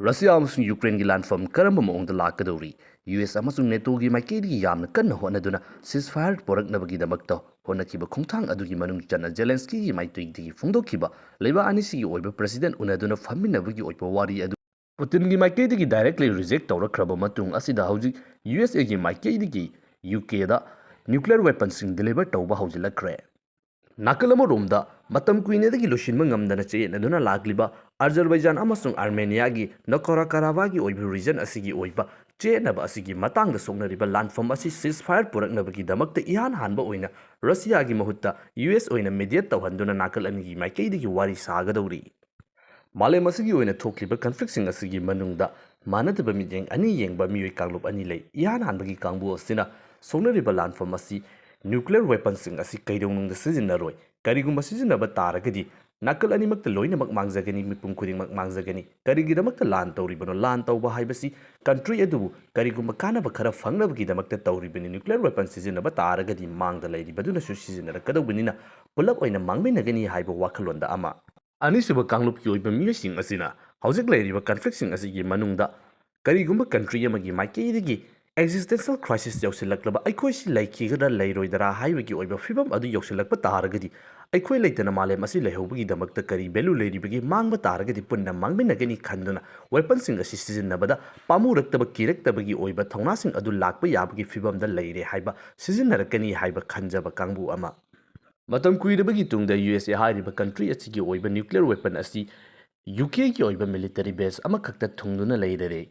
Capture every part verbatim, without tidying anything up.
Russia ꯑꯃꯁꯨꯡ ꯌꯨꯀ꯭ꯔꯦꯟꯒꯤ ꯂꯥꯟꯐꯝ ꯀꯔꯝꯕ ꯃꯑꯣꯡꯗ ꯂꯥꯛꯀꯗꯧꯔꯤ? ꯌꯨ ꯑꯦꯁ ꯑꯃꯁꯨꯡ ꯅꯦꯇꯣꯒꯤ ꯃꯥꯏꯀꯩꯗꯒꯤ ꯌꯥꯝꯅ ꯀꯟꯅ ꯍꯣꯠꯅꯗꯨꯅ ceasefire ꯄꯨꯔꯛꯅꯕꯒꯤꯗꯃꯛꯇ ꯍꯣꯠꯅꯈꯤꯕ ꯈꯣꯡꯊꯥꯡ ꯑꯗꯨꯒꯤ ꯃꯅꯨꯡ ꯆꯟꯅ ꯖꯦꯂꯦꯟꯁꯀꯤꯒꯤ ꯃꯥꯏꯀꯩꯗꯒꯤ ꯐꯣꯡꯗꯣꯛꯈꯤꯕ ꯂꯩꯕꯥꯛ ꯑꯅꯤꯁꯤꯒꯤ ꯑꯣꯏꯕ president ꯎꯅꯗꯨꯅ ꯐꯝꯃꯤꯟꯅꯕꯒꯤ ꯑꯣꯏꯕ ꯋꯥꯔꯤ ꯑꯗꯨ ꯄꯨꯇꯤꯟꯒꯤ ꯃꯥꯏꯀꯩꯗꯒꯤ directly reject ꯇꯧꯔꯛꯈ꯭ꯔꯕ ꯃꯇꯨꯡ ꯑꯁꯤꯗ ꯍꯧꯖꯤꯛ ꯌꯨ ꯑꯦꯁ ꯑꯦꯒꯤ ꯃꯥꯏꯀꯩꯗꯒꯤ ꯌꯨ ꯀꯦꯗ nuclear weaponꯁꯤꯡ deliver ꯇꯧꯕ ꯍꯧꯖꯤꯜꯂꯛꯈ꯭ꯔꯦ꯫ ꯅꯥꯀꯜ ꯑꯃꯔꯣꯝꯗ ꯃꯇꯝ ꯀꯨꯏꯅꯗꯒꯤ ꯂꯣꯏꯁꯤꯟꯕ ꯉꯝꯗꯅ ꯆꯌꯦꯠꯅꯗꯨꯅ ꯂꯥꯛꯂꯤꯕ ꯑꯖꯔꯕꯩꯖꯥꯟ ꯑꯃꯁꯨꯡ ꯑꯥꯔꯃꯦꯅꯤꯌꯥꯒꯤ ꯅꯀꯣꯔꯥ ꯀꯥꯔꯥꯕꯥꯒꯤ ꯑꯣꯏꯕ region ꯑꯁꯤꯒꯤ ꯑꯣꯏꯕ ꯆꯌꯦꯠꯅꯕ ꯑꯁꯤꯒꯤ ꯃꯇꯥꯡꯗ ꯁꯣꯛꯅꯔꯤꯕ ꯂꯥꯟꯐꯝ ꯑꯁꯤ ceasefire ꯄꯨꯔꯛꯅꯕꯒꯤꯗꯃꯛꯇ ꯏꯍꯥꯟ ꯍꯥꯟꯕ ꯑꯣꯏꯅ ꯔꯁꯤꯌꯥꯒꯤ ꯃꯍꯨꯠꯇ ꯌꯨ ꯑꯦꯁ ꯑꯣꯏꯅ mediate ꯇꯧꯍꯟꯗꯨꯅ ꯅꯥꯀꯜ ꯑꯅꯤꯒꯤ ꯃꯥꯏꯀꯩꯗꯒꯤ ꯋꯥꯔꯤ ꯁꯥꯒꯗꯧꯔꯤ꯫ ꯃꯥꯂꯦꯝ ꯑꯁꯤꯒꯤ ꯑꯣꯏꯅ ꯊꯣꯛꯂꯤꯕ conflictꯁꯤꯡ ꯑꯁꯤꯒꯤ ꯃꯅꯨꯡꯗ ꯃꯥꯟꯅꯗꯕ ꯃꯤꯠꯌꯦꯡ ꯑꯅꯤ ꯌꯦꯡꯕ ꯃꯤꯑꯣꯏ ꯀꯥꯡꯂꯨꯞ ꯑꯅꯤ ꯂꯩ꯫ ꯏꯍꯥꯟ ꯍꯥꯟꯕꯒꯤ ꯀꯥꯡꯕꯨ ꯑꯁꯤꯅ ꯁꯣꯛꯅꯔꯤꯕ ꯂꯥꯟꯐꯝ ꯑꯁꯤ nuclear weaponꯁꯤꯡ ꯑꯁꯤ ꯀꯩꯗꯧꯅꯨꯡꯗ ꯁꯤꯖꯤꯟꯅꯔꯣꯏ, ꯀꯔꯤꯒꯨꯝꯕ ꯁꯤꯖꯤꯟꯅꯕ ꯇꯥꯔꯒꯗꯤ ꯅꯥꯀꯜ ꯑꯅꯤꯃꯛꯇ ꯂꯣꯏꯅꯃꯛ ꯃꯥꯡꯖꯒꯅꯤ, ꯃꯤꯄꯨꯝ ꯈꯨꯗꯤꯡꯃꯛ ꯃꯥꯡꯖꯒꯅꯤ, ꯀꯔꯤꯒꯤꯗꯃꯛꯇ ꯂꯥꯟ ꯇꯧꯔꯤꯕꯅꯣ? ꯂꯥꯟ ꯇꯧꯕ ꯍꯥꯏꯕꯁꯤ country ꯑꯗꯨꯕꯨ ꯀꯔꯤꯒꯨꯝꯕ ꯀꯥꯟꯅꯕ ꯈꯔ ꯐꯪꯅꯕꯒꯤꯗꯃꯛꯇ ꯇꯧꯔꯤꯕꯅꯤ꯫ Nuclear weapon ꯁꯤꯖꯤꯟꯅꯕ ꯇꯥꯔꯒꯗꯤ ꯃꯥꯡꯗ ꯂꯩꯔꯤꯕꯗꯨꯅꯁꯨ ꯁꯤꯖꯤꯟꯅꯔꯛꯀꯗꯧꯕꯅꯤꯅ ꯄꯨꯂꯞ ꯑꯣꯏꯅ ꯃꯥꯡꯃꯤꯟꯅꯒꯅꯤ ꯍꯥꯏꯕ ꯋꯥꯈꯜꯂꯣꯟꯗ ꯑꯃ꯫ ꯑꯅꯤꯁꯨꯕ ꯀꯥꯡꯂꯨꯞꯀꯤ ꯑꯣꯏꯕ ꯃꯤꯑꯣꯏꯁꯤꯡ ꯑꯁꯤꯅ ꯍꯧꯖꯤꯛ ꯂꯩꯔꯤꯕ conflictꯁꯤꯡ ꯑꯁꯤꯒꯤ ꯃꯅꯨꯡꯗ ꯀꯔꯤꯒꯨꯝꯕ country ꯑꯃꯒꯤ ꯃꯥꯏꯀꯩꯗꯒꯤ existential crisis ꯌꯧꯁꯤꯜꯂꯛꯂꯕ ꯑꯩꯈꯣꯏꯁꯤ ꯂꯩꯈꯤꯒꯗ꯭ꯔꯥ ꯂꯩꯔꯣꯏꯗ꯭ꯔꯥ ꯍꯥꯏꯕꯒꯤ ꯑꯣꯏꯕ ꯐꯤꯕꯝ ꯑꯗꯨ ꯌꯧꯁꯤꯜꯂꯛꯄ ꯇꯥꯔꯒꯗꯤ ꯑꯩꯈꯣꯏ ꯂꯩꯇꯅ ꯃꯥꯂꯦꯝ ꯑꯁꯤ ꯂꯩꯍꯧꯕꯒꯤꯗꯃꯛꯇ ꯀꯔꯤ value ꯂꯩꯔꯤꯕꯒꯦ? ꯃꯥꯡꯕ ꯇꯥꯔꯒꯗꯤ ꯄꯨꯟꯅ ꯃꯥꯡꯃꯤꯟꯅꯒꯅꯤ ꯈꯟꯗꯨꯅ weaponꯁꯤꯡ ꯑꯁꯤ ꯁꯤꯖꯤꯟꯅꯕꯗ ꯄꯥꯝꯃꯨꯔꯛꯇꯕ, ꯀꯤꯔꯛꯇꯕꯒꯤ ꯑꯣꯏꯕ ꯊꯧꯅꯥꯁꯤꯡ ꯑꯗꯨ ꯂꯥꯛꯄ ꯌꯥꯕꯒꯤ ꯐꯤꯕꯝꯗ ꯂꯩꯔꯦ ꯍꯥꯏꯕ ꯁꯤꯖꯤꯟꯅꯔꯛꯀꯅꯤ ꯍꯥꯏꯕ ꯈꯟꯖꯕ ꯀꯥꯡꯕꯨ ꯑꯃ꯫ ꯃꯇꯝ ꯀꯨꯏꯔꯕꯒꯤ ꯇꯨꯡꯗ ꯌꯨ ꯑꯦꯁ ꯑꯦ ꯍꯥꯏꯔꯤꯕ country ꯑꯁꯤꯒꯤ ꯑꯣꯏꯕ nuclear weapon ꯑꯁꯤ ꯌꯨ ꯀꯦꯒꯤ ꯑꯣꯏꯕ military base ꯑꯃꯈꯛꯇ ꯊꯨꯡꯗꯨꯅ ꯂꯩꯔꯔꯦ꯫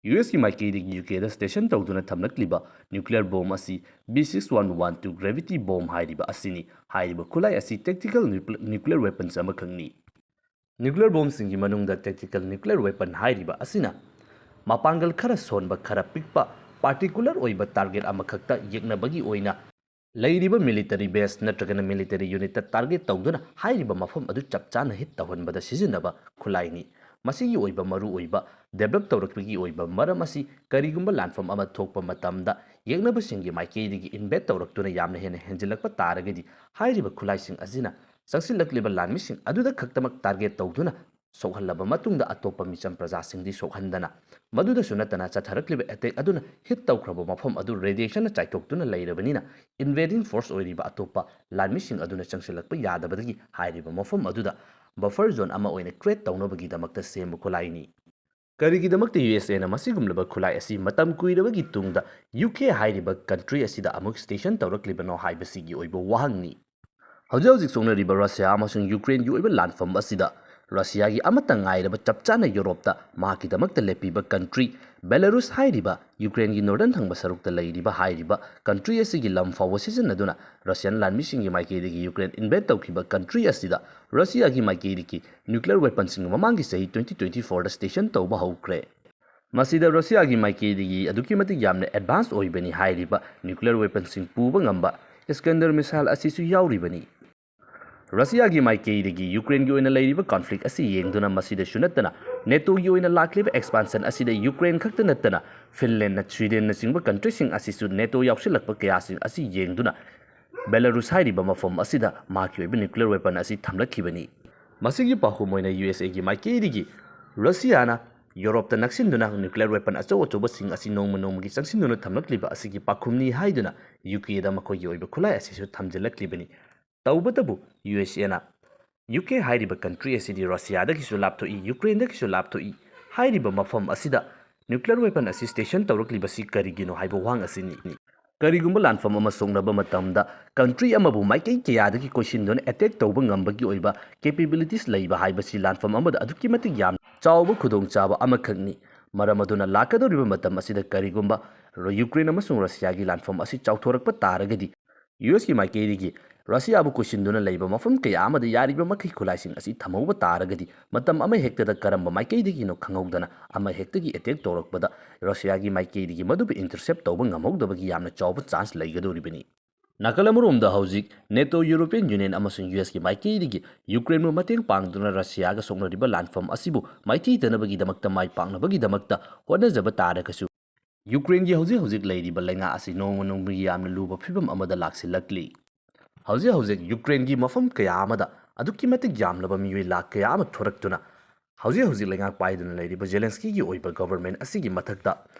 ꯌꯨ ꯑꯦꯁꯀꯤ ꯃꯥꯏꯀꯩꯗꯒꯤ ꯌꯨ ꯀꯦꯗ station ꯇꯧꯗꯨꯅ ꯊꯝꯂꯛꯂꯤꯕ nuclear bomb ꯑꯁꯤ B six one one two gravity bomb ꯍꯥꯏꯔꯤꯕ ꯑꯁꯤꯅꯤ꯫ ꯍꯥꯏꯔꯤꯕ ꯈꯨꯠꯂꯥꯏ ꯑꯁꯤ tactical nucle-, nuclear weapons ꯑꯃꯈꯛꯅꯤ꯫ Nuclear bombꯁꯤꯡꯒꯤ ꯃꯅꯨꯡꯗ tactical nuclear weapon ꯍꯥꯏꯔꯤꯕ ꯑꯁꯤꯅ ꯃꯄꯥꯡꯒꯜ ꯈꯔ ꯁꯣꯟꯕ, ꯈꯔ ꯄꯤꯛꯄ, particular ꯑꯣꯏꯕ target ꯑꯃꯈꯛꯇ ꯌꯦꯛꯅꯕꯒꯤ ꯑꯣꯏꯅ ꯂꯩꯔꯤꯕ military base ꯅꯠꯇ꯭ꯔꯒꯅ military unitꯇ target ꯇꯧꯗꯨꯅ ꯍꯥꯏꯔꯤꯕ ꯃꯐꯝ ꯑꯗꯨ ꯆꯞ ꯆꯥꯅ hit ꯇꯧꯍꯟꯕꯗ ꯁꯤꯖꯤꯟꯅꯕ ꯈꯨꯠꯂꯥꯏꯅꯤ꯫ ꯃꯁꯤꯒꯤ ꯑꯣꯏꯕ ꯃꯔꯨꯑꯣꯏꯕ develop ꯇꯧꯔꯛꯄꯒꯤ ꯑꯣꯏꯕ ꯃꯔꯝ ꯑꯁꯤ ꯀꯔꯤꯒꯨꯝꯕ ꯂꯥꯟꯐꯝ ꯑꯃ ꯊꯣꯛꯄ ꯃꯇꯝꯗ ꯌꯦꯛꯅꯕꯁꯤꯡꯒꯤ ꯃꯥꯏꯀꯩꯗꯒꯤ invade ꯇꯧꯔꯛꯇꯨꯅ ꯌꯥꯝꯅ ꯍꯦꯟꯅ ꯍꯦꯟꯖꯤꯜꯂꯛꯄ ꯇꯥꯔꯒꯗꯤ ꯍꯥꯏꯔꯤꯕ ꯈꯨꯠꯂꯥꯏꯁꯤꯡ ꯑꯁꯤꯅ ꯆꯪꯁꯤꯜꯂꯛꯂꯤꯕ ꯂꯥꯟꯃꯤꯁꯤꯡ ꯑꯗꯨꯗ ꯈꯛꯇꯃꯛ target ꯇꯧꯗꯨꯅ ꯁꯣꯛꯍꯜꯂꯕ ꯃꯇꯨꯡꯗ ꯑꯇꯣꯞꯄ ꯃꯤꯆꯝ ꯄ꯭ꯔꯖꯥꯁꯤꯡꯗꯤ ꯁꯣꯛꯍꯟꯗꯅ, ꯃꯗꯨꯗꯁꯨ ꯅꯠꯇꯅ ꯆꯠꯊꯔꯛꯂꯤꯕ ꯑꯦꯇꯦꯛ ꯑꯗꯨꯅ ꯍꯤꯠ ꯇꯧꯈ꯭ꯔꯕ ꯃꯐꯝ ꯑꯗꯨ ꯔꯦꯗꯤꯌꯦꯁꯟꯅ ꯆꯥꯏꯊꯣꯛꯇꯨꯅ ꯂꯩꯔꯕꯅꯤꯅ, ꯏꯟꯚꯦꯗꯤꯡ ꯐꯣꯔꯁ ꯑꯣꯏꯔꯤꯕ ꯑꯇꯣꯞꯄ ꯂꯥꯟꯃꯤꯁꯤꯡ ꯑꯗꯨꯅ ꯆꯪꯁꯤꯜꯂꯛꯄ ꯌꯥꯗꯕꯗꯒꯤ ꯍꯥꯏꯔꯤꯕ ꯃꯐꯝ ꯑꯗꯨꯗ ꯕꯐꯔ ꯖꯣꯟ ꯑꯃ ꯑꯣꯏꯅ ꯀ꯭ꯔꯤꯌꯦꯠ ꯇꯧꯅꯕꯒꯤꯗꯃꯛꯇ ꯁꯦꯝꯕ ꯈꯨꯠꯂꯥꯏꯅꯤ꯫ ꯀꯔꯤꯒꯤꯗꯃꯛꯇ ꯌꯨ ꯑꯦꯁ ꯑꯦꯅ ꯃꯁꯤꯒꯨꯝꯂꯕ ꯈꯨꯠꯂꯥꯏ ꯑꯁꯤ ꯃꯇꯝ ꯀꯨꯏꯔꯕꯒꯤ ꯇꯨꯡꯗ ꯌꯨ ꯀꯦ ꯍꯥꯏꯔꯤꯕ ꯀꯟꯇ꯭ꯔꯤ ꯑꯁꯤꯗ ꯑꯃꯨꯛ ꯁ꯭ꯇꯦꯁꯟ ꯇꯧꯔꯛꯂꯤꯕꯅꯣ ꯍꯥꯏꯕꯁꯤꯒꯤ ꯑꯣꯏꯕ ꯋꯥꯍꯪꯅꯤ꯫ ꯍꯧꯖꯤꯛ ꯍꯧꯖꯤꯛ ꯁꯣꯛꯅꯔꯤꯕ ꯔꯁꯤꯌꯥ ꯑꯃꯁꯨꯡ ꯌꯨꯀ꯭ꯔꯦꯟꯒꯤ ꯑꯣꯏꯕ ꯂꯥꯟꯐꯝ ꯑꯁꯤꯗ ꯔꯁꯤꯌꯥꯒꯤ ꯑꯃꯠꯇ ꯉꯥꯏꯔꯕ ꯆꯞ ꯆꯥꯅ ꯌꯨꯔꯣꯞꯇ ꯃꯍꯥꯛꯀꯤꯗꯃꯛꯇ ꯂꯦꯞꯄꯤꯕ ꯀꯟꯇ꯭ꯔꯤ ꯕꯦꯂꯥꯔꯨꯁ ꯍꯥꯏꯔꯤꯕ, ꯌꯨꯀ꯭ꯔꯦꯟꯒꯤ ꯅꯣꯔꯗꯔꯟ ꯊꯪꯕ ꯁꯔꯨꯛꯇ ꯂꯩꯔꯤꯕ ꯍꯥꯏꯔꯤꯕ ꯀꯟꯇ꯭ꯔꯤ ꯑꯁꯤꯒꯤ ꯂꯝ ꯐꯥꯎꯕ ꯁꯤꯖꯤꯟꯅꯗꯨꯅ ꯔꯁꯤꯌꯥꯟ ꯂꯥꯟꯃꯤꯁꯤꯡꯒꯤ ꯃꯥꯏꯀꯩꯗꯒꯤ ꯌꯨꯀ꯭ꯔꯦꯟ ꯏꯟꯚꯦꯗ ꯇꯧꯈꯤꯕ ꯀꯟꯇ꯭ꯔꯤ ꯑꯁꯤꯗ ꯔꯁꯤꯌꯥꯒꯤ ꯃꯥꯏꯀꯩꯗꯒꯤ ꯅ꯭ꯌꯨꯀ꯭ꯂꯤꯌꯔ ꯋꯦꯄꯟꯁꯤꯡ ꯃꯃꯥꯡꯒꯤ ꯆꯍꯤ ꯇ꯭ꯋꯦꯟꯇꯤ ꯇ꯭ꯋꯦꯟꯇꯤ ꯐꯣꯔꯗ ꯁ꯭ꯇꯦꯁꯟ ꯇꯧꯕ ꯍꯧꯈ꯭ꯔꯦ꯫ ꯃꯁꯤꯗ ꯔꯁꯤꯌꯥꯒꯤ ꯃꯥꯏꯀꯩꯗꯒꯤ ꯑꯗꯨꯛꯀꯤ ꯃꯇꯤꯛ ꯌꯥꯝꯅ ꯑꯦꯗꯚꯥꯟꯁ ꯑꯣꯏꯕꯅꯤ ꯍꯥꯏꯔꯤꯕ ꯅ꯭ꯌꯨꯀ꯭ꯂꯤꯌꯔ ꯋꯦꯄꯟꯁꯤꯡ ꯄꯨꯕ ꯉꯝꯕ ꯏꯁꯀꯟꯗꯔ ꯃꯤꯁꯥꯏꯜ ꯑꯁꯤꯁꯨ ꯌꯥꯎꯔꯤꯕꯅꯤ꯫ ꯔꯁꯤꯌꯥꯒꯤ ꯃꯥꯏꯀꯩꯗꯒꯤ ꯌꯨꯀ꯭ꯔꯦꯟꯒꯤ ꯑꯣꯏꯅ ꯂꯩꯔꯤꯕ ꯀꯟꯐ꯭ꯂꯤꯛ ꯑꯁꯤ ꯌꯦꯡꯗꯨꯅ, ꯃꯁꯤꯗꯁꯨ ꯅꯠꯇꯅ ꯅꯦꯇꯣꯒꯤ ꯑꯣꯏꯅ ꯂꯥꯛꯂꯤꯕ ꯑꯦꯛꯁꯄꯥꯟꯁꯟ ꯑꯁꯤꯗ ꯌꯨꯀ꯭ꯔꯦꯟ ꯈꯛꯇ ꯅꯠꯇꯅ ꯐꯤꯟꯂꯦꯟꯅ, ꯁ꯭ꯋꯤꯗꯦꯟꯅꯆꯤꯡꯕ ꯀꯟꯇ꯭ꯔꯤꯁꯤꯡ ꯑꯁꯤꯁꯨ ꯅꯦꯇꯣ ꯌꯥꯎꯁꯤꯜꯂꯛꯄ ꯀꯌꯥꯁꯤꯡ ꯑꯁꯤ ꯌꯦꯡꯗꯨꯅ ꯕꯦꯂꯥꯔꯨꯁ ꯍꯥꯏꯔꯤꯕ ꯃꯐꯝ ꯑꯁꯤꯗ ꯃꯍꯥꯛꯀꯤ ꯑꯣꯏꯕ ꯅ꯭ꯌꯨꯀ꯭ꯂꯤꯌꯔ ꯋꯦꯄꯟ ꯑꯁꯤ ꯊꯝꯂꯛꯈꯤꯕꯅꯤ꯫ ꯃꯁꯤꯒꯤ ꯄꯥꯎꯈꯨꯝ ꯑꯣꯏꯅ ꯌꯨ ꯑꯦꯁ ꯑꯦꯒꯤ ꯃꯥꯏꯀꯩꯗꯒꯤ ꯔꯁꯤꯌꯥꯅ ꯌꯨꯔꯣꯞꯇ ꯅꯛꯁꯤꯟꯗꯨꯅ ꯅ꯭ꯌꯨꯀ꯭ꯂꯤꯌꯔ ꯋꯦꯄꯟ ꯑꯆꯧ ꯑꯆꯧꯕꯁꯤꯡ ꯑꯁꯤ ꯅꯣꯡꯃ ꯅꯣꯡꯃꯒꯤ ꯆꯪꯁꯤꯟꯗꯨꯅ ꯊꯝꯂꯛꯂꯤꯕ ꯑꯁꯤꯒꯤ ꯄꯥꯎꯈꯨꯝꯅꯤ ꯍꯥꯏꯗꯨꯅ ꯌꯨ ꯀꯦꯗ ꯃꯈꯣꯏꯒꯤ ꯑꯣꯏꯕ ꯈꯨꯠꯂꯥꯏ ꯑꯁꯤꯁꯨ ꯊꯝꯖꯤꯜꯂꯛꯂꯤꯕꯅꯤ꯫ ꯇꯧꯕꯇꯕꯨ ꯌꯨ ꯑꯦꯁ ꯑꯦꯅ ꯌꯨ ꯀꯦ ꯍꯥꯏꯔꯤꯕ ꯀꯟꯇ꯭ꯔꯤ ꯑꯁꯤꯗꯤ ꯔꯁꯤꯌꯥꯗꯒꯤꯁꯨ ꯂꯥꯞꯊꯣꯛꯏ, ꯌꯨꯀ꯭ꯔꯦꯟꯗꯒꯤꯁꯨ ꯂꯥꯞꯊꯣꯛꯏ꯫ ꯍꯥꯏꯔꯤꯕ ꯃꯐꯝ ꯑꯁꯤꯗ ꯅ꯭ꯌꯨꯀ꯭ꯂꯤꯌꯔ ꯋꯦꯄꯟ ꯑꯁꯤ ꯁ꯭ꯇꯦꯁꯟ ꯇꯧꯔꯛꯂꯤꯕꯁꯤ ꯀꯔꯤꯒꯤꯅꯣ ꯍꯥꯏꯕ ꯋꯥꯍꯪ ꯑꯁꯤꯅꯤ꯫ ꯀꯔꯤꯒꯨꯝꯕ ꯂꯥꯟꯐꯝ ꯑꯃ ꯁꯣꯛꯅꯕ ꯃꯇꯝꯗ ꯀꯟꯇ꯭ꯔꯤ ꯑꯃꯕꯨ ꯃꯥꯏꯀꯩ ꯀꯌꯥꯗꯒꯤ ꯀꯣꯏꯁꯤꯟꯗꯨꯅ ꯑꯦꯇꯦꯛ ꯇꯧꯕ ꯉꯝꯕꯒꯤ ꯑꯣꯏꯕ ꯀꯦꯄꯦꯕꯤꯂꯤꯇꯤꯁ ꯂꯩꯕ ꯍꯥꯏꯕꯁꯤ ꯂꯥꯟꯐꯝ ꯑꯃꯗ ꯑꯗꯨꯛꯀꯤ ꯃꯇꯤꯛ ꯌꯥꯝꯅ ꯆꯥꯎꯕ ꯈꯨꯗꯣꯡꯆꯥꯕ ꯑꯃꯈꯛꯅꯤ꯫ ꯃꯔꯝ ꯑꯗꯨꯅ ꯂꯥꯛꯀꯗꯧꯔꯤꯕ ꯃꯇꯝ ꯑꯁꯤꯗ ꯀꯔꯤꯒꯨꯝꯕ ꯔ-, ꯌꯨꯀ꯭ꯔꯦꯟ ꯑꯃꯁꯨꯡ ꯔꯁꯤꯌꯥꯒꯤ ꯂꯥꯟꯐꯝ ꯑꯁꯤ ꯆꯥꯎꯊꯣꯔꯛꯄ ꯇꯥꯔꯒꯗꯤ, ꯌꯨ ꯑꯦꯁꯀꯤ ꯃꯥꯏꯀꯩꯗꯒꯤ ꯔꯁꯤꯌꯥꯕꯨ ꯀꯣꯏꯁꯤꯟꯗꯨꯅ ꯂꯩꯕ ꯃꯐꯝ ꯀꯌꯥ ꯑꯃꯗ ꯌꯥꯔꯤꯕ ꯃꯈꯩ ꯈꯨꯠꯂꯥꯏꯁꯤꯡ ꯑꯁꯤ ꯊꯝꯍꯧꯕ ꯇꯥꯔꯒꯗꯤ, ꯃꯇꯝ ꯑꯃ ꯍꯦꯛꯇꯗ ꯀꯔꯝꯕ ꯃꯥꯏꯀꯩꯗꯒꯤꯅꯣ ꯈꯪꯍꯧꯗꯅ ꯑꯃ ꯍꯦꯛꯇꯒꯤ ꯑꯦꯇꯦꯛ ꯇꯧꯔꯛꯄꯗ ꯔꯁꯤꯌꯥꯒꯤ ꯃꯥꯏꯀꯩꯗꯒꯤ ꯃꯗꯨꯕꯨ ꯏꯟꯇꯔꯁꯦꯞ ꯇꯧꯕ ꯉꯝꯍꯧꯗꯕꯒꯤ ꯌꯥꯝꯅ ꯆꯥꯎꯕ ꯆꯥꯟꯁ ꯂꯩꯒꯗꯧꯔꯤꯕꯅꯤ꯫ ꯅꯥꯀꯜ ꯑꯃꯔꯣꯝꯗ ꯍꯧꯖꯤꯛ ꯅꯦꯇꯣ, ꯌꯨꯔꯣꯄꯤꯌꯟ ꯌꯨꯅꯤꯌꯟ ꯑꯃꯁꯨꯡ ꯌꯨ ꯑꯦꯁꯀꯤ ꯃꯥꯏꯀꯩꯗꯒꯤ ꯌꯨꯀ꯭ꯔꯦꯟꯕꯨ ꯃꯇꯦꯡ ꯄꯥꯡꯗꯨꯅ ꯔꯁꯤꯌꯥꯒ ꯁꯣꯛꯅꯔꯤꯕ ꯂꯥꯟꯐꯝ ꯑꯁꯤꯕꯨ ꯃꯥꯏꯊꯤꯗꯅꯕꯒꯤꯗꯃꯛꯇ, ꯃꯥꯏ ꯄꯥꯛꯅꯕꯒꯤꯗꯃꯛꯇ ꯍꯣꯠꯅꯖꯕ ꯇꯥꯔꯒꯁꯨ, ꯌꯨꯀ꯭ꯔꯦꯟꯒꯤ ꯍꯧꯖꯤꯛ ꯍꯧꯖꯤꯛ ꯂꯩꯔꯤꯕ ꯂꯩꯉꯥꯛ ꯑꯁꯤ ꯅꯣꯡꯃ ꯅꯣꯡꯃꯒꯤ ꯌꯥꯝꯅ ꯂꯨꯕ ꯐꯤꯕꯝ ꯑꯃꯗ ꯂꯥꯛꯁꯤꯜꯂꯛꯂꯤ꯫ ꯍꯧꯖꯤꯛ ꯍꯧꯖꯤꯛ ꯌꯨꯀ꯭ꯔꯦꯟꯒꯤ ꯃꯐꯝ ꯀꯌꯥ ꯑꯃꯗ ꯑꯗꯨꯛꯀꯤ ꯃꯇꯤꯛ ꯌꯥꯝꯂꯕ ꯃꯤꯑꯣꯏ ꯂꯥꯈ ꯀꯌꯥ ꯑꯃ ꯊꯣꯔꯛꯇꯨꯅ ꯍꯧꯖꯤꯛ ꯍꯧꯖꯤꯛ ꯂꯩꯉꯥꯛ ꯄꯥꯏꯗꯨꯅ ꯂꯩꯔꯤꯕ ꯖꯦꯂꯦꯟꯁꯀꯤꯒꯤ ꯑꯣꯏꯕ ꯒꯣꯚꯔꯟꯃꯦꯟꯠ ꯑꯁꯤꯒꯤ ꯃꯊꯛꯇ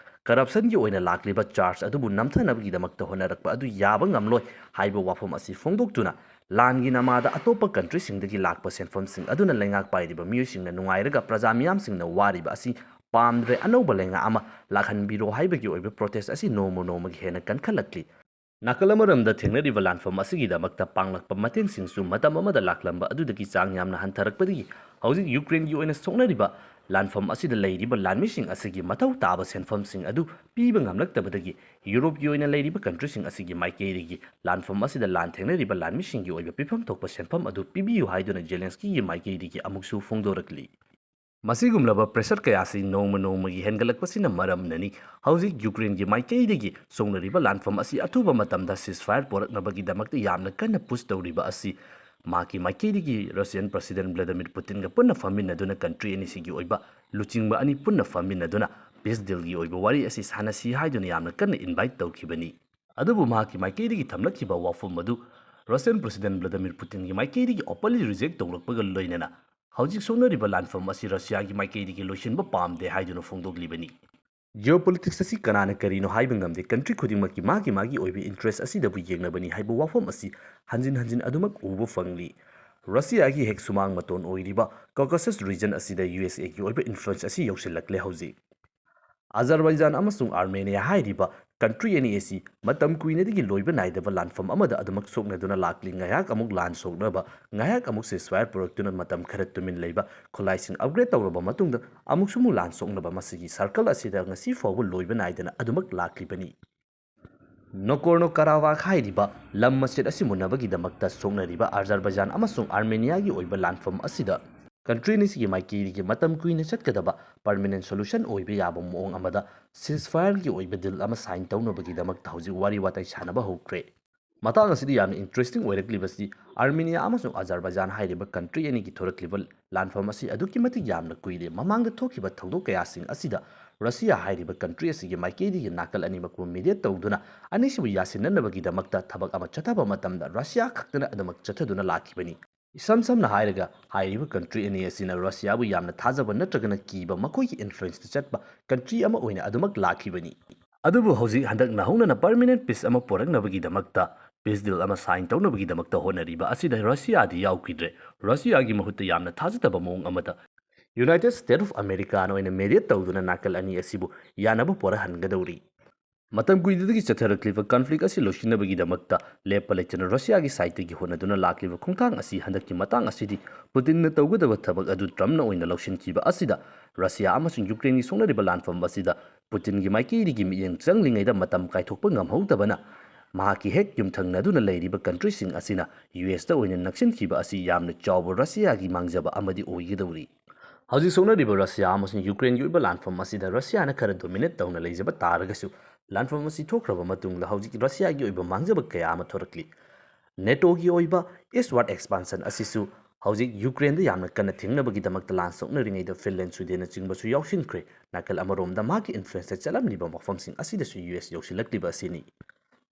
ꯀꯔꯞꯁꯟꯒꯤ ꯑꯣꯏꯅ ꯂꯥꯛꯂꯤꯕ ꯆꯥꯔꯖ ꯑꯗꯨꯕꯨ ꯅꯝꯊꯅꯕꯒꯤꯗꯃꯛꯇ ꯍꯣꯠꯅꯔꯛꯄ ꯑꯗꯨ ꯌꯥꯕ ꯉꯝꯂꯣꯏ ꯍꯥꯏꯕ ꯋꯥꯐꯝ ꯑꯁꯤ ꯐꯣꯡꯗꯣꯛꯇꯨꯅ, ꯂꯥꯟꯒꯤ ꯅꯃꯥꯗ ꯑꯇꯣꯞꯄ ꯀꯟꯇ꯭ꯔꯤꯁꯤꯡꯗꯒꯤ ꯂꯥꯛꯄ ꯁꯦꯟꯐꯝꯁꯤꯡ ꯑꯗꯨꯅ ꯂꯩꯉꯥꯛ ꯄꯥꯏꯔꯤꯕ ꯃꯤꯑꯣꯏꯁꯤꯡꯅ ꯅꯨꯡꯉꯥꯏꯔꯒ ꯄ꯭ꯔꯖꯥ ꯃꯤꯌꯥꯝꯁꯤꯡꯅ ꯋꯥꯔꯤꯕ ꯑꯁꯤ ꯄꯥꯝꯗ꯭ꯔꯦ, ꯑꯅꯧꯕ ꯂꯩꯉꯥꯛ ꯑꯃ ꯂꯥꯛꯍꯟꯕꯤꯔꯣ ꯍꯥꯏꯕꯒꯤ ꯑꯣꯏꯕ ꯄ꯭ꯔꯣꯇꯦꯁ ꯑꯁꯤ ꯅꯣꯡꯃ ꯅꯣꯡꯃꯒꯤ ꯍꯦꯟꯅ ꯀꯟꯈꯠꯂꯛꯂꯤ꯫ ꯅꯥꯀꯜ ꯑꯃꯔꯣꯝꯗ ꯊꯦꯡꯅꯔꯤꯕ ꯂꯥꯟꯐꯝ ꯑꯁꯤꯒꯤꯗꯃꯛꯇ ꯄꯥꯡꯂꯛꯄ ꯃꯇꯦꯡꯁꯤꯡꯁꯨ ꯃꯇꯝ ꯑꯃꯗ ꯂꯥꯛꯂꯝꯕ ꯑꯗꯨꯗꯒꯤ ꯆꯥꯡ ꯌꯥꯝꯅ ꯍꯟꯊꯔꯛꯄꯗꯒꯤ ꯍꯧꯖꯤꯛ ꯌꯨꯀ꯭ꯔꯦꯟꯒꯤ ꯑꯣꯏꯅ ꯁꯣꯛꯅꯔꯤꯕ ꯂꯥꯟꯐꯝ ꯑꯁꯤꯗ ꯂꯩꯔꯤꯕ ꯂꯥꯟꯃꯤꯁꯤꯡ ꯑꯁꯤꯒꯤ ꯃꯊꯧ ꯇꯥꯕ ꯁꯦꯟꯐꯝꯁꯤꯡ ꯑꯗꯨ ꯄꯤꯕ ꯉꯝꯂꯛꯇꯕꯗꯒꯤ ꯌꯨꯔꯣꯞꯀꯤ ꯑꯣꯏꯅ ꯂꯩꯔꯤꯕ ꯀꯟꯇ꯭ꯔꯤꯁꯤꯡ ꯑꯁꯤꯒꯤ ꯃꯥꯏꯀꯩꯗꯒꯤ ꯂꯥꯟꯐꯝ ꯑꯁꯤꯗ ꯂꯥꯟ ꯊꯦꯡꯅꯔꯤꯕ ꯂꯥꯟꯃꯤꯁꯤꯡꯒꯤ ꯑꯣꯏꯕ ꯄꯤꯐꯝ ꯊꯣꯛꯄ ꯁꯦꯟꯐꯝ ꯑꯗꯨ ꯄꯤꯕꯤꯌꯨ ꯍꯥꯏꯗꯨꯅ ꯖꯦꯂꯦꯟꯁꯀꯤꯒꯤ ꯃꯥꯏꯀꯩꯗꯒꯤ ꯑꯃꯨꯛꯁꯨ ꯐꯣꯡꯗꯣꯔꯛꯂꯤ꯫ ꯃꯁꯤꯒꯨꯝꯂꯕ ꯄ꯭ꯔꯦꯁꯔ ꯀꯌꯥꯁꯤ ꯅꯣꯡꯃ ꯅꯣꯡꯃꯒꯤ ꯍꯦꯟꯒꯠꯂꯛꯄꯁꯤꯅ ꯃꯔꯝꯅꯅꯤ ꯍꯧꯖꯤꯛ ꯌꯨꯀ꯭ꯔꯦꯟꯒꯤ ꯃꯥꯏꯀꯩꯗꯒꯤ ꯁꯣꯛꯅꯔꯤꯕ ꯂꯥꯟꯐꯝ ꯑꯁꯤ ꯑꯊꯨꯕ ꯃꯇꯝꯗ ceasefire ꯄꯣꯔꯛꯅꯕꯒꯤꯗꯃꯛꯇ ꯌꯥꯝꯅ ꯀꯟꯅ ꯄꯨꯁ ꯇꯧꯔꯤꯕ ꯑꯁꯤ꯫ ꯃꯍꯥꯛꯀꯤ ꯃꯥꯏꯀꯩꯗꯒꯤ ꯔꯁꯤꯌꯟ ꯄ꯭ꯔꯁꯤꯗꯦꯟꯠ ꯚ꯭ꯂꯥꯗꯤꯃꯤꯔ ꯄꯨꯇꯤꯟꯒ ꯄꯨꯟꯅ ꯐꯝꯃꯤꯟꯅꯗꯨꯅ ꯀꯟꯇ꯭ꯔꯤ ꯑꯅꯤꯁꯤꯒꯤ ꯑꯣꯏꯕ ꯂꯨꯆꯤꯡꯕ ꯑꯅꯤ ꯄꯨꯟꯅ ꯐꯝꯃꯤꯟꯅꯗꯨꯅ ꯄꯤꯁ ꯗꯤꯜꯒꯤ ꯑꯣꯏꯕ ꯋꯥꯔꯤ ꯑꯁꯤ ꯁꯥꯟꯅꯁꯤ ꯍꯥꯏꯗꯨꯅ ꯌꯥꯝꯅ ꯀꯟꯅ ꯏꯟꯚꯥꯏꯠ ꯇꯧꯈꯤꯕꯅꯤ꯫ ꯑꯗꯨꯕꯨ ꯃꯍꯥꯛꯀꯤ ꯃꯥꯏꯀꯩꯗꯒꯤ ꯊꯝꯂꯛꯈꯤꯕ ꯋꯥꯐꯝ ꯑꯗꯨ ꯔꯁꯤꯌꯟ ꯄ꯭ꯔꯁꯤꯗꯦꯟꯠ ꯚ꯭ꯂꯥꯗꯤꯃꯤꯔ ꯄꯨꯇꯤꯟꯒꯤ ꯃꯥꯏꯀꯩꯗꯒꯤ ꯑꯣꯄꯟꯂꯤ ꯔꯤꯖꯦꯛ ꯇꯧꯔꯛꯄꯒ ꯂꯣꯏꯅꯅ ꯍꯧꯖꯤꯛ ꯁꯣꯛꯅꯔꯤꯕ ꯂꯥꯟꯐꯝ ꯑꯁꯤ ꯔꯁꯤꯌꯥꯒꯤ ꯃꯥꯏꯀꯩꯗꯒꯤ ꯂꯣꯏꯁꯤꯟꯕ ꯄꯥꯝꯗꯦ ꯍꯥꯏꯗꯨꯅ ꯐꯣꯡꯗꯣꯛꯂꯤꯕꯅꯤ꯫ ꯖꯤꯑꯣꯄꯣꯂꯤꯇꯤꯛꯁ ꯑꯁꯤ ꯀꯅꯥꯅ ꯀꯔꯤꯅꯣ ꯍꯥꯏꯕ ꯉꯝꯗꯦ, ꯀꯟꯇ꯭ꯔꯤ ꯈꯨꯗꯤꯡꯃꯛꯀꯤ ꯃꯥꯒꯤ ꯃꯥꯒꯤ ꯑꯣꯏꯕ ꯏꯟꯇꯔꯦꯁ ꯑꯁꯤꯗꯕꯨ ꯌꯦꯡꯅꯕꯅꯤ ꯍꯥꯏꯕ ꯋꯥꯐꯝ ꯑꯁꯤ ꯍꯟꯖꯤꯟ ꯍꯟꯖꯤꯟ ꯑꯗꯨꯃꯛ ꯎꯕ ꯐꯪꯂꯤ꯫ ꯔꯁꯤꯌꯥꯒꯤ ꯍꯦꯛ ꯁꯨꯃꯥꯡ ꯃꯇꯣꯟ ꯑꯣꯏꯔꯤꯕ ꯀꯣꯀꯁꯁ ꯔꯤꯖꯟ ꯑꯁꯤꯗ ꯌꯨ ꯑꯦꯁ ꯑꯦꯒꯤ ꯑꯣꯏꯕ ꯏꯟꯐ꯭ꯂꯨꯌꯦꯟꯁ ꯑꯁꯤ ꯌꯧꯁꯤꯜꯂꯛꯂꯦ ꯍꯧꯖꯤꯛ꯫ ꯑꯖꯔꯕꯥꯏꯖꯥꯟ ꯑꯃꯁꯨꯡ ꯑꯥꯔꯃꯦꯅꯤꯌꯥ ꯍꯥꯏꯔꯤꯕ ꯀꯟꯇ꯭ꯔꯤ ꯑꯅꯤ ꯑꯁꯤ ꯃꯇꯝ ꯀꯨꯏꯅꯗꯒꯤ ꯂꯣꯏꯕ ꯅꯥꯏꯗꯕ ꯂꯥꯟꯐꯝ ꯑꯃꯗ ꯑꯗꯨꯃꯛ ꯁꯣꯛꯅꯗꯨꯅ ꯂꯥꯛꯂꯤ꯫ ꯉꯥꯏꯍꯥꯛ ꯑꯃꯨꯛ ꯂꯥꯟ ꯁꯣꯛꯅꯕ, ꯉꯥꯏꯍꯥꯛ ꯑꯃꯨꯛ ceasefire ꯄꯨꯔꯛꯇꯨꯅ ꯃꯇꯝ ꯈꯔ ꯇꯨꯃꯤꯟ ꯂꯩꯕ, ꯈꯨꯠꯂꯥꯏꯁꯤꯡ ꯑꯞꯒ꯭ꯔꯦꯗ ꯇꯧꯔꯕ ꯃꯇꯨꯡꯗ ꯑꯃꯨꯛꯁꯨ ꯑꯃꯨꯛ ꯂꯥꯟ ꯁꯣꯛꯅꯕ, ꯃꯁꯤꯒꯤ ꯁꯔꯀꯜ ꯑꯁꯤꯗ ꯉꯁꯤ ꯐꯥꯎꯕ ꯂꯣꯏꯕ ꯅꯥꯏꯗꯅ ꯑꯗꯨꯃꯛ ꯂꯥꯛꯂꯤꯕꯅꯤ꯫ ꯅꯣꯀꯣꯔꯅꯣ ꯀꯥꯔꯥꯕꯥꯈ ꯍꯥꯏꯔꯤꯕ ꯂꯝ ꯃꯆꯦꯠ ꯑꯁꯤ ꯃꯨꯟꯅꯕꯒꯤꯗꯃꯛꯇ ꯁꯣꯛꯅꯔꯤꯕ ꯑꯖꯔꯕꯥꯏꯖꯥꯟ ꯑꯃꯁꯨꯡ ꯑꯥꯔꯃꯦꯅꯤꯌꯥꯒꯤ ꯑꯣꯏꯕ ꯂꯥꯟꯐꯝ ꯑꯁꯤꯗ ꯀꯟꯇ꯭ꯔꯤ ꯑꯅꯤꯁꯤꯒꯤ ꯃꯥꯏꯀꯩꯗꯒꯤ ꯃꯇꯝ ꯀꯨꯏꯅ ꯆꯠꯀꯗꯕ ꯄꯔꯃꯅꯦꯟꯠ ꯁꯣꯂꯨꯁꯟ ꯑꯣꯏꯕ ꯌꯥꯕ ꯃꯑꯣꯡ ꯑꯃꯗ ceasefire ꯒꯤ ꯑꯣꯏꯕ ꯗꯤꯜ ꯑꯃ ꯁꯥꯏꯟ ꯇꯧꯅꯕꯒꯤꯗꯃꯛꯇ ꯍꯧꯖꯤꯛ ꯋꯥꯔꯤ ꯋꯥꯇꯥꯏ ꯁꯥꯟꯅꯕ ꯍꯧꯈ꯭ꯔꯦ꯫ ꯃꯇꯥꯡ ꯑꯁꯤꯗ ꯌꯥꯝꯅ ꯏꯟꯇꯔꯦꯁꯇꯤꯡ ꯑꯣꯏꯔꯛꯂꯤꯕꯁꯤ ꯑꯥꯔꯃꯦꯅꯤꯌꯥ ꯑꯃꯁꯨꯡ ꯑꯖꯔꯕꯥꯏꯖꯥꯟ ꯍꯥꯏꯔꯤꯕ ꯀꯟꯇ꯭ꯔꯤ ꯑꯅꯤꯒꯤ ꯊꯣꯔꯛꯂꯤꯕ ꯂꯥꯟꯐꯝ ꯑꯁꯤ ꯑꯗꯨꯛꯀꯤ ꯃꯇꯤꯛ ꯌꯥꯝꯅ ꯀꯨꯏꯔꯦ꯫ ꯃꯃꯥꯡꯗ ꯊꯣꯛꯈꯤꯕ ꯊꯧꯗꯣꯛ ꯀꯌꯥꯁꯤꯡ ꯑꯁꯤꯗ ꯔꯁꯤꯌꯥ ꯍꯥꯏꯔꯤꯕ ꯀꯟꯇ꯭ꯔꯤ ꯑꯁꯤꯒꯤ ꯃꯥꯏꯀꯩꯗꯒꯤ ꯅꯥꯀꯜ ꯑꯅꯤꯃꯛꯄꯨ ꯃꯤꯗꯤꯌꯦꯠ ꯇꯧꯗꯨꯅ ꯑꯅꯤꯁꯤꯕꯨ ꯌꯥꯁꯤꯟꯅꯅꯕꯒꯤꯗꯃꯛꯇ ꯊꯕꯛ ꯑꯃ ꯆꯠꯊꯕ ꯃꯇꯝꯗ ꯔꯁꯤꯌꯥ ꯈꯛꯇꯅ ꯑꯗꯨꯃꯛ ꯆꯠꯊꯗꯨꯅ ꯂꯥꯛꯈꯤꯕꯅꯤ꯫ ꯏꯁꯝ ꯁꯝꯅ ꯍꯥꯏꯔꯒ, ꯍꯥꯏꯔꯤꯕ country ꯑꯅꯤ ꯑꯁꯤꯅ ꯔꯁꯤꯌꯥꯕꯨ ꯌꯥꯝꯅ ꯊꯥꯖꯕ ꯅꯠꯇ꯭ꯔꯒꯅ ꯀꯤꯕ, ꯃꯈꯣꯏꯒꯤ influenceꯇ ꯆꯠꯄ country ꯑꯃ ꯑꯣꯏꯅ ꯑꯗꯨꯃꯛ ꯂꯥꯛꯈꯤꯕꯅꯤ꯫ ꯑꯗꯨꯕꯨ ꯍꯧꯖꯤꯛ ꯍꯟꯗꯛ ꯅꯧꯍꯧꯅꯅ permanent peace ꯑꯃ ꯄꯨꯔꯛꯅꯕꯒꯤꯗꯃꯛꯇ peace deal ꯑꯃ sign ꯇꯧꯅꯕꯒꯤꯗꯃꯛꯇ ꯍꯣꯠꯅꯔꯤꯕ ꯑꯁꯤꯗ ꯔꯁꯤꯌꯥꯗꯤ ꯌꯥꯎꯈꯤꯗ꯭ꯔꯦ꯫ ꯔꯁꯤꯌꯥꯒꯤ ꯃꯍꯨꯠꯇ ꯌꯥꯝꯅ ꯊꯥꯖꯗꯕ ꯃꯑꯣꯡ ꯑꯃꯗ United States of Americaꯅ ꯑꯣꯏꯅ mediate ꯇꯧꯗꯨꯅ ꯅꯥꯀꯜ ꯑꯅꯤ ꯑꯁꯤꯕꯨ ꯌꯥꯅꯕ ꯄꯨꯔꯛꯍꯟꯒꯗꯧꯔꯤ꯫ ꯃꯇꯝ ꯀꯨꯏꯅꯗꯒꯤ ꯆꯠꯊꯔꯛꯂꯤꯕ conflict ꯑꯁꯤ ꯂꯣꯏꯁꯤꯟꯅꯕꯒꯤꯗꯃꯛꯇ ꯂꯦꯞꯄ ꯂꯩꯇꯅ ꯔꯁꯤꯌꯥꯒꯤ sideꯇꯒꯤ ꯍꯣꯠꯅꯗꯨꯅ ꯂꯥꯛꯂꯤꯕ ꯈꯣꯡꯊꯥꯡ ꯑꯁꯤ ꯍꯟꯗꯛꯀꯤ ꯃꯇꯥꯡ ꯑꯁꯤꯗꯤ ꯄꯨꯇꯤꯟꯅ ꯇꯧꯒꯗꯕ ꯊꯕꯛ ꯑꯗꯨ ꯇ꯭ꯔꯝꯞꯅ ꯑꯣꯏꯅ ꯂꯧꯁꯤꯟꯈꯤꯕ ꯑꯁꯤꯗ ꯔꯁꯤꯌꯥ ꯑꯃꯁꯨꯡ ꯌꯨꯀ꯭ꯔꯦꯟꯒꯤ ꯁꯣꯛꯅꯔꯤꯕ ꯂꯥꯟꯐꯝ ꯑꯁꯤꯗ ꯄꯨꯇꯤꯟꯒꯤ ꯃꯥꯏꯀꯩꯗꯒꯤ ꯃꯤꯠꯌꯦꯡ ꯆꯪꯂꯤꯉꯩꯗ ꯃꯇꯝ ꯀꯥꯏꯊꯣꯛꯄ ꯉꯝꯍꯧꯗꯕꯅ ꯃꯍꯥꯛꯀꯤ ꯍꯦꯛ ꯌꯨꯝꯊꯪꯅꯗꯨꯅ ꯂꯩꯔꯤꯕ countryꯁꯤꯡ ꯑꯁꯤꯅ USꯇ ꯑꯣꯏꯅ ꯅꯛꯁꯤꯟꯈꯤꯕ ꯑꯁꯤ ꯌꯥꯝꯅ ꯆꯥꯎꯕ ꯔꯁꯤꯌꯥꯒꯤ ꯃꯥꯡꯖꯕ ꯑꯃꯗꯤ ꯑꯣꯏꯒꯗꯧꯔꯤ꯫ ꯍꯧꯖꯤꯛ ꯁꯣꯛꯅꯔꯤꯕ ꯔꯁꯤꯌꯥ ꯑꯃꯁꯨꯡ ꯌꯨꯀ꯭ꯔꯦꯟꯒꯤ ꯑꯣꯏꯕ ꯂꯥꯟꯐꯝ ꯑꯁꯤꯗ ꯔꯁꯤꯌꯥꯅ ꯈꯔ dominate ꯇꯧꯅ ꯂꯩꯖꯕ ꯇꯥꯔꯒꯁꯨ, ꯂꯥꯟꯐꯝ ꯑꯁꯤ ꯊꯣꯛꯈ꯭ꯔꯕ ꯃꯇꯨꯡꯗ ꯍꯧꯖꯤꯛ ꯔꯁꯤꯌꯥꯒꯤ ꯑꯣꯏꯕ ꯃꯥꯡꯖꯕ ꯀꯌꯥ ꯑꯃ ꯊꯣꯔꯛꯂꯤ꯫ ꯅꯦꯇꯣꯒꯤ ꯑꯣꯏꯕ eastward expansion ꯑꯁꯤꯁꯨ ꯍꯧꯖꯤꯛ ꯌꯨꯀ꯭ꯔꯦꯟꯗ ꯌꯥꯝꯅ ꯀꯟꯅ ꯊꯦꯡꯅꯕꯒꯤꯗꯃꯛꯇ ꯂꯥꯟ ꯁꯣꯛꯅꯔꯤꯉꯩꯗ ꯐꯤꯟꯂꯦꯟ, ꯁ꯭ꯋꯤꯗꯦꯟꯅꯆꯤꯡꯕꯁꯨ ꯌꯥꯎꯁꯤꯟꯈ꯭ꯔꯦ꯫ ꯅꯥꯀꯜ ꯑꯃꯔꯣꯝꯗ ꯃꯍꯥꯛꯀꯤ influenceꯇ ꯆꯠꯂꯝꯂꯤꯕ ꯃꯐꯝꯁꯤꯡ ꯑꯁꯤꯗꯁꯨ US ꯌꯧꯁꯤꯜꯂꯛꯂꯤꯕ ꯑꯁꯤꯅꯤ꯫